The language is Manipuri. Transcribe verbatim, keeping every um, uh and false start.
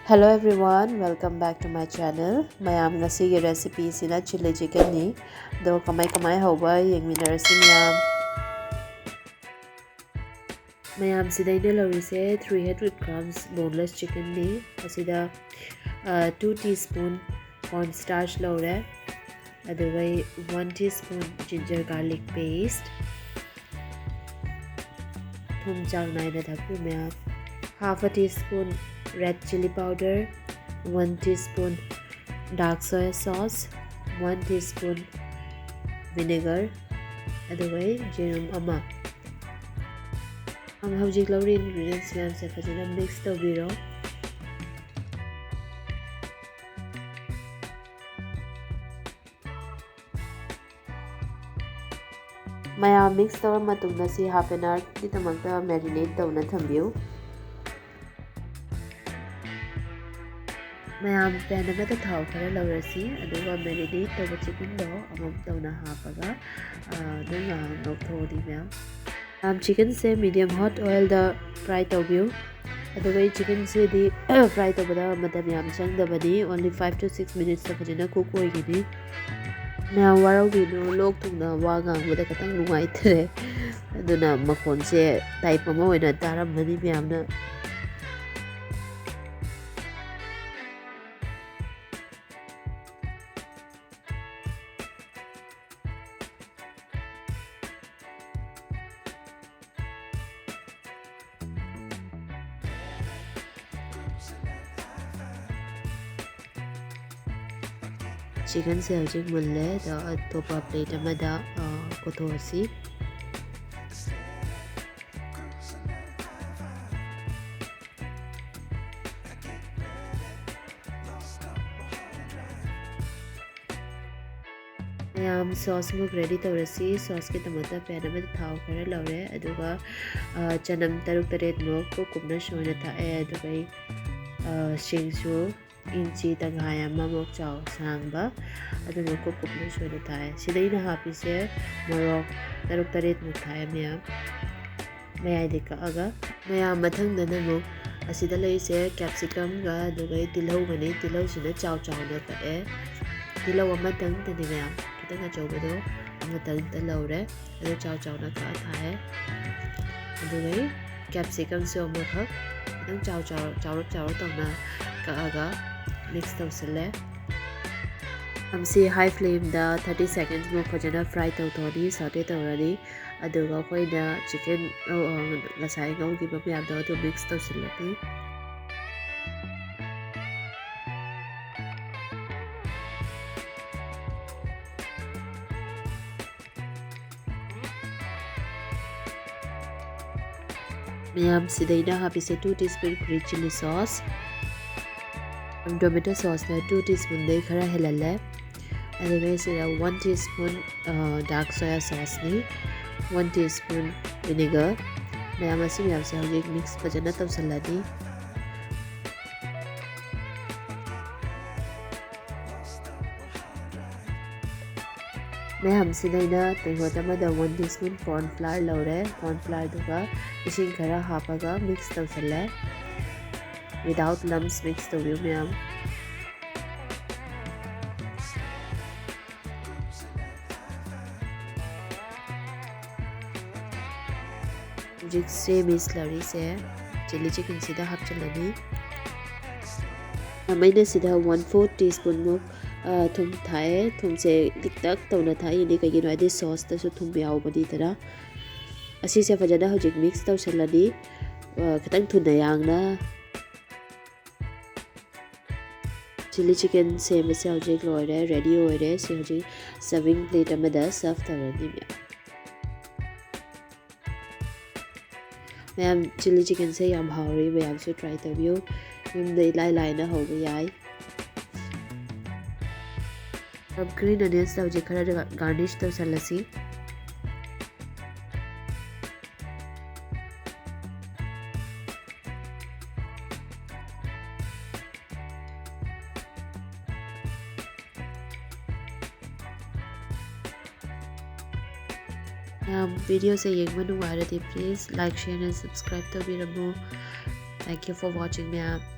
Hello everyone, welcome back to my channel. ꯃꯌꯥꯝ, ꯉꯁꯤꯒꯤ recipe ꯁꯤꯅ chilli chicken ꯅꯤ꯫ ꯑꯗꯣ ꯀꯃꯥꯏ ꯀꯃꯥꯏ ꯍꯧꯕ ꯌꯦꯡꯃꯤꯟꯅꯔꯁꯤ ꯃꯌꯥꯝ꯫ ꯃꯌꯥꯝ, ꯁꯤꯗ ꯑꯩꯅ ꯂꯧꯔꯤꯁꯦ three hundred grams boneless chicken ꯅꯤ꯫ ꯑꯁꯤꯗ, ꯑ, two teaspoon corn starch ꯂꯧꯔꯦ꯫ ꯑꯗꯨꯒ one teaspoon ginger garlic paste꯫ ꯊꯨꯝ ꯆꯥꯡ ꯅꯥꯏꯅ ꯊꯥꯛꯄꯤꯌꯨ ꯃꯌꯥꯝ꯫ Half a teaspoon red chilli powder, one teaspoon dark soya sauce, one teaspoon vinegar, ꯑꯗꯨꯒ ꯌꯦꯔꯨꯝ ꯑꯃ꯫ ꯍꯧꯖꯤꯛ ꯂꯧꯔꯤꯕ ingredients ꯃꯌꯥꯝꯁꯦ ꯐꯖꯅ mix ꯇꯧꯕꯤꯔꯣ꯫ ꯃꯌꯥꯝ mix ꯇꯧꯔ ꯃꯇꯨꯡꯗ ꯁꯤ half an hour ꯒꯤꯗꯃꯛꯇ marinate ꯇꯧꯅ ꯊꯝꯕꯤꯌꯨ꯫ ꯃꯌꯥꯝ, pan ꯑꯃꯗ ꯊꯥꯎ ꯈꯔ ꯂꯧꯔꯁꯤ, ꯑꯗꯨꯒ marinate ꯇꯧꯕ chicken ꯗꯣ ꯑꯃꯨꯛ ꯇꯧꯅ ꯍꯥꯞꯄꯒ, ꯑ, ꯑꯗꯨꯝ ꯉꯥꯏꯍꯥꯛ ꯉꯧꯊꯣꯛꯑꯅꯤ ꯃꯌꯥꯝ꯫ ꯃꯌꯥꯝ, chicken ꯁꯦ medium hot oil ꯗ fry ꯇꯧꯕꯤꯌꯨ꯫ ꯑꯗꯨꯒ ꯑꯩ chicken ꯁꯤꯗꯤ fry ꯇꯧꯕꯗ ꯃꯇꯝ ꯌꯥꯝ ꯆꯪꯗꯕꯅꯤ, only five to six minutes ꯇ ꯐꯖꯅ cook ꯑꯣꯏꯒꯅꯤ꯫ ꯃꯌꯥꯝ, ꯋꯥꯔꯧꯕꯤꯅꯨ, ꯂꯣꯛ ꯊꯨꯡꯅ ꯋꯥ ꯉꯥꯡꯕꯗ ꯈꯤꯇꯪ ꯅꯨꯡꯉꯥꯏꯇ꯭ꯔꯦ, ꯑꯗꯨꯅ ꯃꯈꯣꯟꯁꯦ type ꯑꯃ ꯑꯣꯏꯅ ꯇꯥꯔꯝꯃꯅꯤ ꯃꯌꯥꯝꯅ꯫ Chicken ꯁꯦ ꯍꯧꯖꯤꯛ ꯃꯨꯜꯂꯦ꯫ ꯑꯗꯣ ꯑꯇꯣꯞꯄ plate ꯑꯃꯗ, ꯑ, ꯀꯣꯊꯣꯛꯑꯁꯤ꯫ ꯃꯌꯥꯝ, sauce ꯃꯨꯛ ready ꯇꯧꯔꯁꯤ꯫ Sauce ꯀꯤꯗꯃꯛꯇ pan ꯑꯃꯗ ꯊꯥꯎ ꯈꯔ ꯂꯧꯔꯦ, ꯑꯗꯨꯒ, ꯑ, ꯆꯅꯝ ꯇꯔꯨꯛ ꯇꯔꯦꯠꯃꯨꯛ ꯀꯨꯞ ꯀꯨꯞꯅ ꯁꯣꯏꯅ ꯊꯥꯛꯑꯦ, ꯑꯗꯨꯒ ꯑꯩ, ꯑ, ꯁꯤꯡꯁꯨ ꯏꯟꯆꯤ ꯇꯪꯈꯥꯏ ꯑꯃꯃꯨꯛ ꯆꯥꯎ ꯁꯥꯡꯕ, ꯑꯗꯨꯅ ꯀꯨꯞ ꯀꯨꯞꯅ ꯁꯣꯏꯅ ꯊꯥꯛꯑꯦ꯫ ꯁꯤꯗ ꯑꯩꯅ ꯍꯥꯞꯄꯤꯁꯦ ꯃꯣꯔꯣꯛ ꯇꯔꯨꯛ ꯇꯔꯦꯠꯃꯨꯛ ꯊꯥꯛꯑꯦ ꯃꯌꯥꯝ꯫ ꯃꯌꯥꯏꯗꯩ ꯀꯛꯑꯒ꯫ ꯃꯌꯥꯝ, ꯃꯊꯪꯗꯅ ꯑꯃꯨꯛ ꯑꯁꯤꯗ ꯂꯩꯔꯤꯁꯦ capsicumꯒ ꯑꯗꯨꯒ ꯇꯤꯜꯍꯧꯒꯅꯤ꯫ ꯇꯤꯜꯍꯧꯁꯤꯅ ꯆꯥꯎ ꯆꯥꯎꯅ ꯀꯛꯑꯦ꯫ ꯇꯤꯜꯍꯧ ꯑꯃꯇꯪꯗꯅꯤ ꯃꯌꯥꯝ, ꯈꯤꯇꯪ ꯑꯆꯧꯕꯗꯣ ꯑꯃꯇꯪꯗ ꯂꯧꯔꯦ꯫ ꯑꯗꯨ ꯆꯥꯎ ꯆꯥꯎꯅ ꯀꯛꯑ ꯊꯥꯏ꯫ ꯑꯗꯨꯒ capsicumꯁꯨ ꯑꯃꯨꯛꯈꯛ ꯈꯤꯇꯪ ꯆꯥꯎ ꯆꯥꯎ-, ꯆꯥꯎꯔꯞ ꯆꯥꯎꯔꯞ ꯇꯧꯅ ꯀꯛꯑꯒ mix ꯇꯧꯁꯤꯜꯂꯦ꯫ ꯌꯥꯝꯁꯤ high flameꯗ thirty secondsꯃꯨꯛ ꯐꯖꯅ fry ꯇꯧꯊꯣꯛꯑꯅꯤ, saute ꯇꯧꯔꯅꯤ꯫ ꯑꯗꯨꯒ ꯑꯩꯈꯣꯏꯅ chicken, ꯑ, ꯑ, ꯉꯁꯥꯏ ꯉꯧꯈꯤꯕ ꯃꯌꯥꯝꯗꯣ ꯑꯗꯨ mix ꯇꯧꯁꯤꯜꯂꯅꯤ꯫ ꯃꯌꯥꯝ, ꯁꯤꯗꯩꯗ ꯍꯥꯞꯄꯤꯁꯦ two teaspoon green chilli sauce꯫ Tomato sauceꯅ two teaspoonꯗꯩ ꯈꯔ ꯍꯦꯜꯍꯜꯂꯦ꯫ ꯑꯗꯨꯒ ꯁꯤꯗ one teaspoon, ꯑ, dark soya sauceꯅꯤ, one teaspoon vinegar꯫ ꯃꯌꯥꯝ, ꯑꯁꯤ ꯃꯌꯥꯝꯁꯦ ꯍꯧꯖꯤꯛ mix ꯐꯖꯅ ꯇꯧꯁꯜꯂꯅꯤ꯫ ꯃꯌꯥꯝꯁꯤꯗ ꯑꯩꯅ ꯇꯦꯡꯀꯣꯠ ꯑꯃꯗ one teaspoon corn flour ꯂꯧꯔꯦ꯫ Corn flourꯗꯨꯒ ꯏꯁꯤꯡ ꯈꯔ ꯍꯥꯞꯄꯒ mix ꯇꯧꯁꯜꯂꯦ꯫ Without lumps mix ꯇꯧꯕꯤꯌꯨ ꯃꯌꯥꯝ꯫ ꯍꯧꯖꯤꯛ ꯁꯦꯝꯃꯤ slurryꯁꯦ chilli chickenꯁꯤꯗ ꯍꯥꯞꯆꯤꯜꯂꯅꯤ꯫ ꯑꯩꯅ ꯁꯤꯗ one fourth teaspoonꯃꯨꯛ, ꯑ, ꯊꯨꯝ ꯊꯥꯛꯑꯦ꯫ ꯊꯨꯝꯁꯦ ꯂꯤꯛꯇꯛ ꯇꯧꯅ ꯊꯥꯛꯏꯅꯤ, ꯀꯩꯒꯤꯅꯣ ꯍꯥꯏꯗꯤ sauceꯇꯁꯨ ꯊꯨꯝ ꯌꯥꯎꯕꯅꯤꯗꯅ꯫ ꯑꯁꯤꯁꯦ ꯐꯖꯅ ꯍꯧꯖꯤꯛ mix ꯇꯧꯁꯜꯂꯅꯤ, ꯑ, ꯈꯤꯇꯪ ꯊꯨꯅ ꯌꯥꯡꯅ꯫ Chilli chicken ꯁꯦꯝꯕꯁꯦ ꯍꯧꯖꯤꯛ ꯂꯣꯏꯔꯦ, ready ꯑꯣꯏꯔꯦ꯫ ꯁꯤ ꯍꯧꯖꯤꯛ serving plate ꯑꯃꯗ serve ꯇꯧꯔꯅꯤ ꯃꯌꯥꯝ꯫ ꯃꯌꯥꯝ, chilli chickenꯁꯦ ꯌꯥꯝ ꯍꯥꯎꯔꯤ, ꯃꯌꯥꯝꯁꯨ try ꯇꯧꯕꯤꯌꯨ꯫ ꯌꯨꯝꯗ ꯏꯂꯥꯏ ꯂꯥꯏꯅ ꯍꯧꯕ ꯌꯥꯏ꯫ Green onionsꯇ ꯍꯧꯖꯤꯛ ꯈꯔ garnish ꯇꯧꯁꯜꯂꯁꯤ꯫ ꯃꯌꯥꯝ, videoꯁꯦ ꯌꯦꯡꯕ ꯅꯨꯡꯉꯥꯏꯔꯗꯤ please like, share and subscribe ꯇꯧꯕꯤꯔꯝꯃꯨ꯫ Thank you for watching, ꯃꯌꯥꯝ꯫